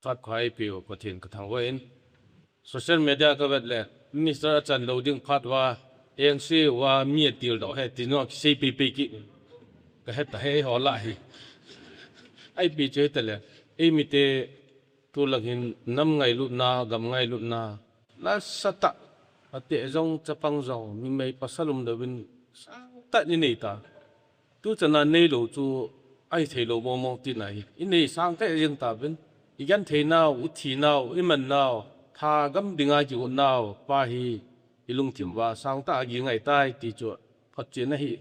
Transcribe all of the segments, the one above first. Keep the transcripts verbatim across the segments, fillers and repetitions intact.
Phat khat eipeu Pathen kathangvah in. Social media kavet le, minister achan lou ding phat uva, A N C uva mi atil doh e, ti jong kisei pei pei kit. Kahet tahih ho lah hi. Ipi chu hita le, eimite tulang hin nam ngailutna, gam ngailutna, nasatah, ateh jong chapang jong, numei pasal umlouvin, sangtah in inei ta. Tuchan a neilou chu ahithei lou mong mong tina hi. Inei sangtah jeng tauvin. Igenthei nau, ithi nau, iman nau, thagam dinga kigot nau, pa hi ilungthim uva sangtah a ging ahitai ti chu photchen ahi.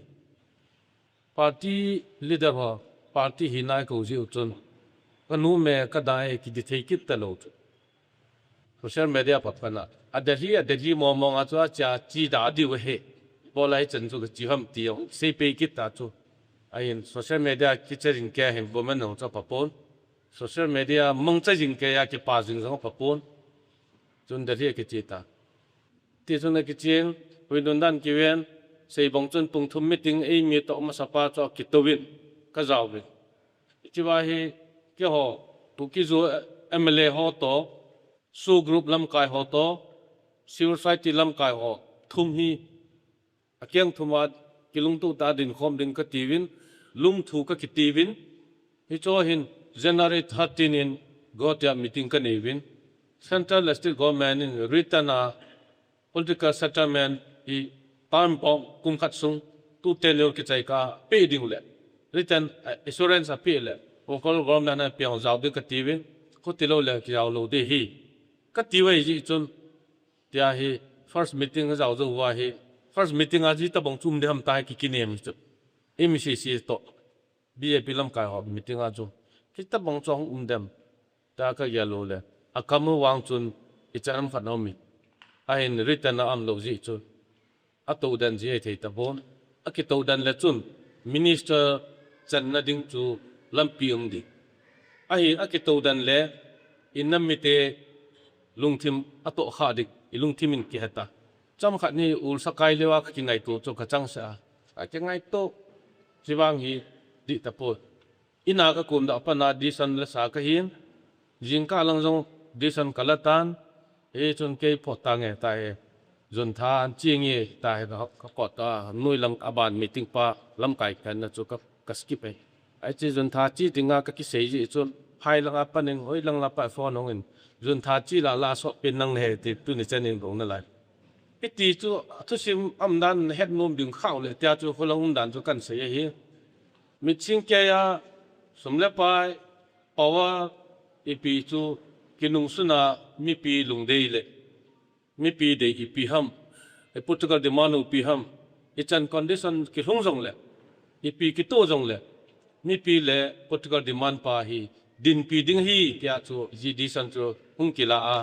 Party leader ho, party hina ikou jiu chun, kanu me kadai kidithei kit talou chu. Social media phat phat a, a Delhi, a Delhi mong mong a chu acha chi da diu ahi. Ibola hichan chu kachi ham ti jong sei pei kit ta chu. Ahin social media kicha jing kei hin government jong chu apha pon. Social media mangcha jing kei a kipa jing jong apha pon. Chun Delhi akiche ta. Tichun akichen, Huinundan kiven, Seibong chun pung thum meeting eimi toh masapa chu akitouvin, kajaovin. Hichea hi keiho, Kuki-Zo M L A ho toh, SoO group lamkai ho toh, civil society lamkai ho thum hi akeng thum a kilungtoh tah a dinkhom ding katiuvin, lungthu kakitiuvin, hicheho hin January thirteen in Guwahati a meeting kaneiuvin, Central le State Government in written a political settlement hi term bom kum khat sung tu tenure kichai kah a pe ding le written, eh, assurance ape le local government a pe jao ding katiuvin, khuti lou le kijao lou ding ahi. Katiu ahi jeh chun tia hi first meeting kajao jou uva hi first meeting a hitabang chu um ding ham tia kikinem chu. M C C toh B J P lamkai ho meeting a chu hitabang chu hung um dem tia kagel u le, akam u vang chun ichan ham khat aum in, ahin written a aum lou jeh chun, atoudan ji ahithei tapon, akitoudan le chun minister channa ding chu lampi um ding. Ahin akitoudan le inam mite lungthim atohkhah ding, ilungthim in kihet a. Chomkhat hi ulsa kai leuva kakingaito chu kachangseh a. Kakingaito, chuvang hi dih tapon. Ina kakum dah pat a decision lasa kahin, jingkah lang jong decision kala tan, hichun kei phot tange tia hi, Junetha an ching e tia hi ka, kakot a, noilang aban meeting pa lamkai khanna chu ka, ka skip e. Hiche Junetha chi dinga kakisei jeh chun, phai lang a pat in, hoilang a pat phone hung in, Junetha chi la la sot pen nang nahi ti tuni chan in hung nalai. Hiti chu, athusim umdan het nom ding khah le, tia chu kholang umdan chu kahin sei ahi. Mitching kei a, sum le pai, power, ipi chu, kinungsun a, mipi lungdei le, mipi dei ipi ham, i political demand u ipi ham, ichan condition kilhung jong le, ipi kitoh jong le, mipi le political demand pa hi dinpi ding ahi tia chu decision chu hung kila a.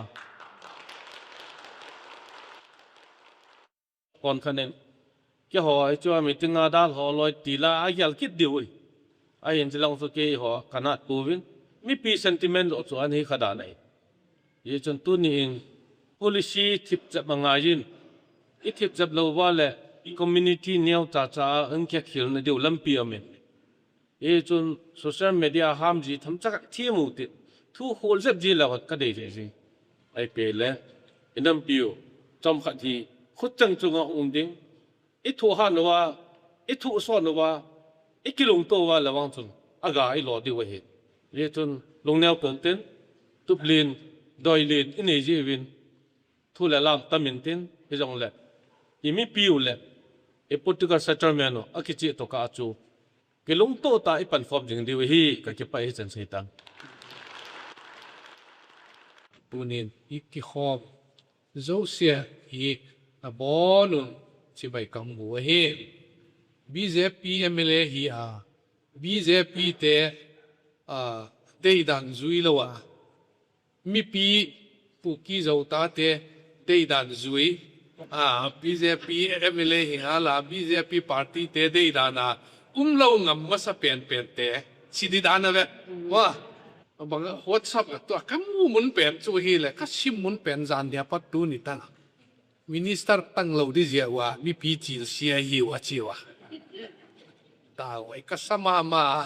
Kon khanin, keiho hichea meeting a dalha loi tila agel kit diu ahi. Ahin chulang chu keiho kanat pouvin, mipi sentiment joh chu ahin hikha dan ahi. Hichun tuni in policy thipchep angaiyin, ithipchep lou uva le community neo chacha a hung kikhel na diu lampi aumin. Hichun social media ham ji themcha khat them u tin, thu khol jep ji lou khat kadei jeh jing. Ahi peh le, inampiu, chomkhat hi, khutchang chunga um ding, ithuh hat uva, ithuh sot uva, ikilungto uva le vang chun, aga ilo diu ahi. Hichun, lungneo pou tin, tuplin, doilin, inei jiuvin, thu le lam tam intin, hijongle, imipiu le, i political settlement u, akicheh tokah chu, kilungto tah a ipankhom jing diu ahi, kakipah e hichan sei tang. Tunin ikikhom jouse hi abonun chibai kamu ahi. B J P M L A hi a, B J P te, a, deidan jui lou a, mipi Kuki Zo tate deidan jui, a, B J P M L A hi hala, B J P party te deidan a, umlou ngam masa penpen te, chi di dan ave. Wa, abang WhatsApp a tua kamu mun pen chu hile, kasim mun pen jan dia pat tuni tang. Minister tanglou di jeh uva, mipi chilse ahiu achi uva. Tao, ei kasa mama.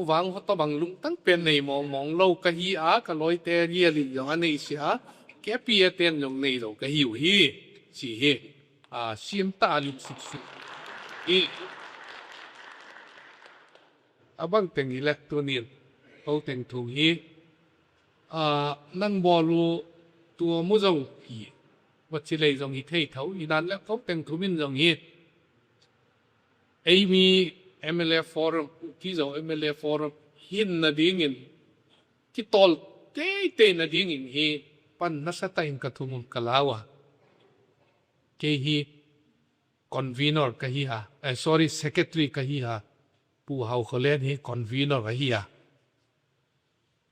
Vang ho tobang lungtang pen nei mong mong lou ka hi a, ka loi te ria li jong a nei sia, K P A ten jong nei lou ka hi u hi, chi hi, a, sim ta a lim sik sik. I, a bang teng hi le tunin, ko teng thung hi, a, nang bol u tua mu jong hi, va chi lei jong hi thei thou, i dan le ko teng thumin jong hi, Eimi M L A Forum, Kuki Zo M L A Forum, hinna dingin, kitol teitei na dingin hi, pan nasatah in ka thum un ka lau a. Kei hi convener ka hi a, eh, sorry, secretary ka hi a, Pu Haokholen hi convener ka hi a.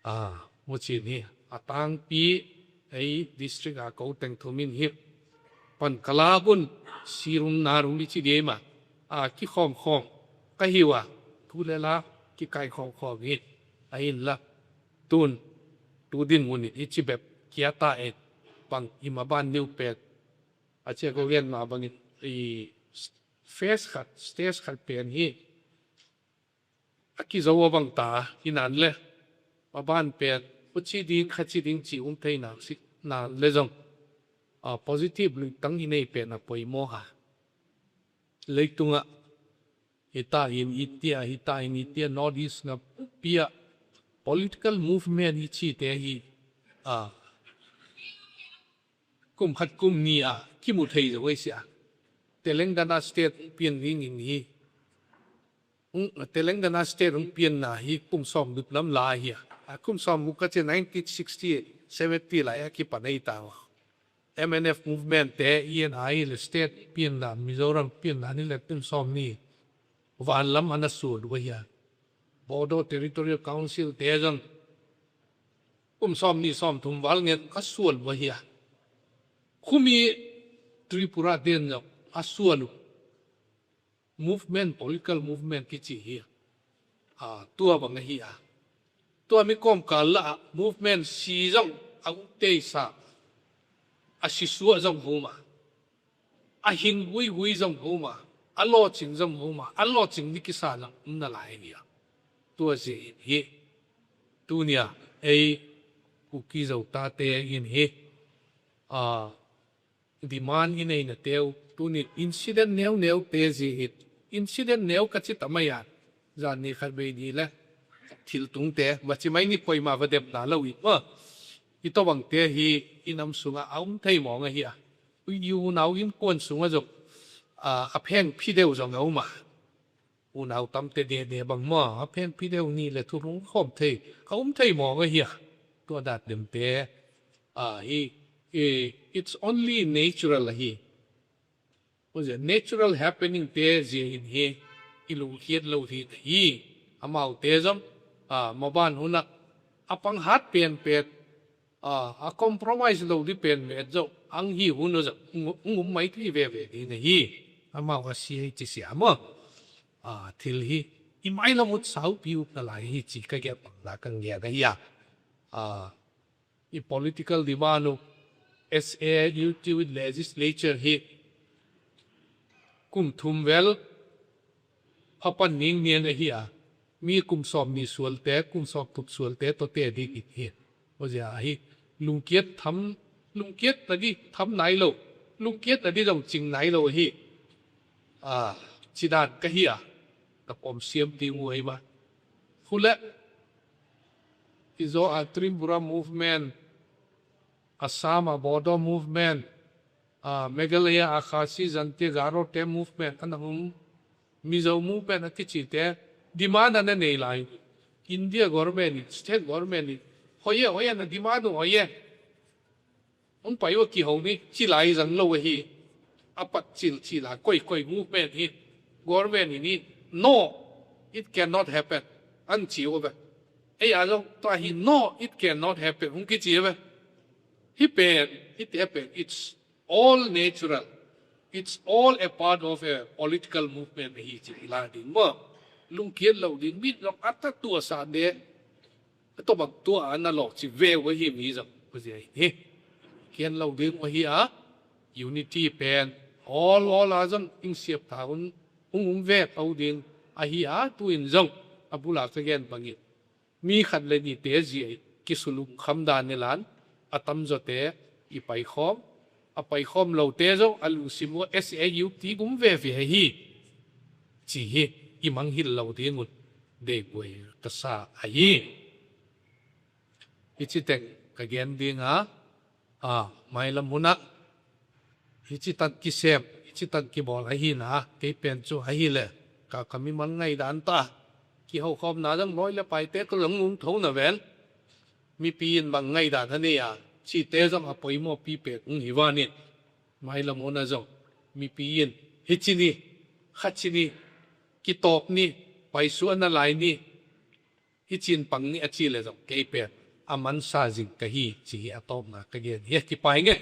A, muchin hi, a tangpi, ei district a ko teng thumin hi, pan ka la bun, sirum narum i chi dei ma, a, kikhom khom, ka hi u a, thu le la, kikai khom khom hi, a in la, tun, tu dinmun in, i chi bep, kia ta e, bang, i ma ban niu pet, a che ko gen ma bangin, i face khat, stage khat pen hi, a kizo a bang ta, i nan le, ma ban pen, u chi ding, kha chi ding chi um thei na, si, nan le jong, a, positive lui tang i nei pen a poimo ha. Leitunga, hita in India, hita in India, North East nga pia, political movement i chi te hi, a, kum khat kum ni a, kimu thei zo ei sia. Telangana state pian ding in hi. Ung, Telangana state ung pian na hi kum som dup lam la hi a. A kum som mu ka che nineteen sixty, seventy la ya ki pa nei ta wa. M N F movement te E N I le state pian na, Mizoram pian na ni le kum som ni. Van lam ana su du hi a. Bodo Territorial Council te jong kum som ni som thum val ngen a sual va hi a. Khumi Tripura den jong a sual u. Movement, political movement kichi hi a. A, tua bang a hi a. Tua mi kom ka la a movement si jong a u te sa. A si sual jong huma. A hing vui vui jong huma, a lo ching jong huma, a lo ching ni kisa jong um na lai nia. Tua jeh in hi, tunia, ei, Kuki Zo ta te in hi, a, demand i nei na teu, tuni incident neu neu te jeh in, incident neu ka chi ta mai a, jan ni khat vei ni le, thil tung te, va chi mai ni koima va dem na lo i, ma, i to bang te hi, i nam sunga a um thei mong a hi a. Ui, i unau inkuan sunga jong, a, a pheng phi deu jong a um a. Unau tam te de de bang ma, a pheng phi deu ni le thu rung khom thei, a um thei mong a hi a. Tua dat dem te, a, hi, i, it's only natural a hi. Pu jeh, natural happening te jeh in hi, i lungkhiat lo hi na hi. Amau te jong, a, ma ban huna, a pang hat pen pen, a, a compromise lo di pen met jong, ang hi hun jong, ung, ung um mai thei ve ve di na hi. Amau a si hi chi sia mo. A, thil hi, i mai lam ut sau pi up na lai hi chi ka gel pang la ka gel na hi a. A, i political demand u, S A U T with legislature hi, kum thum vel, phapan ning nian a hi a, mi kum som ni sual te, kum som thum sual te, to te ding in hi. Pu jeh a hi, lungkiat tham, lungkiat na di tham nai lo, lungkiat na di jong ching nai lo hi. A, chi dan ka hi a, ka pom siam ding u hi ma. Khule, i zo a Tripura movement, Assam a Bodo movement, a, Meghalaya a Khasi Jaintia Garo te movement, ana hum Mizo movement a kichi te, demand ana nei lai. India government in, state government in, hoiye, hoiye na demand u hoiye. Hung pai u kihou ni, chi lai jang lo hi. A pat chil chi la, koi, koi movement hi. Government in hi, no, it cannot happen. An chi u ve. Ei a jong, tua hi, no, it cannot happen. Hung kichi u ve. Hi pen, it happen. It's all natural. It's all a part of a political movement hi chi la ding mo. Lungkiat lo ding, mi jong a ta tua sa de. A to bang tua ana lo chi ve u hi mi jong. Pu jeh hi. Kian lo ding u hi a. Unity pen. All, all a jong ing siap ta un. Hung um ve pau ding. A hi a tu in jong. abula kagen bangin, mi khat le ni te jeh a kisulung kham dan ilan, atamjo te ipaikhom, apaikhom lou te jong alungsim u a S A U ti gum veve ahi, chi hi imang hil lou dingun deiboi kasa ahi. Hichi teng kagen dinga, a, mailam huna, hichi tan kisem, hichi tan kibol ahina, kei pen chu ahile, ka, kamimal ngaidan ta, kihoukhomna jong loi le pai te ka jong um thou na ven, mipi in bang ngaidan anei a, chi te jong apoimo pi pe kung hi vanin, mailam huna jong, mipi in, hichi ni, khachi ni, kitop ni, paisuh ana lai ni, hichin pang ni achi le jong kei pen amansa jing kahi, chi hi atopna kagen hi, kipa inge.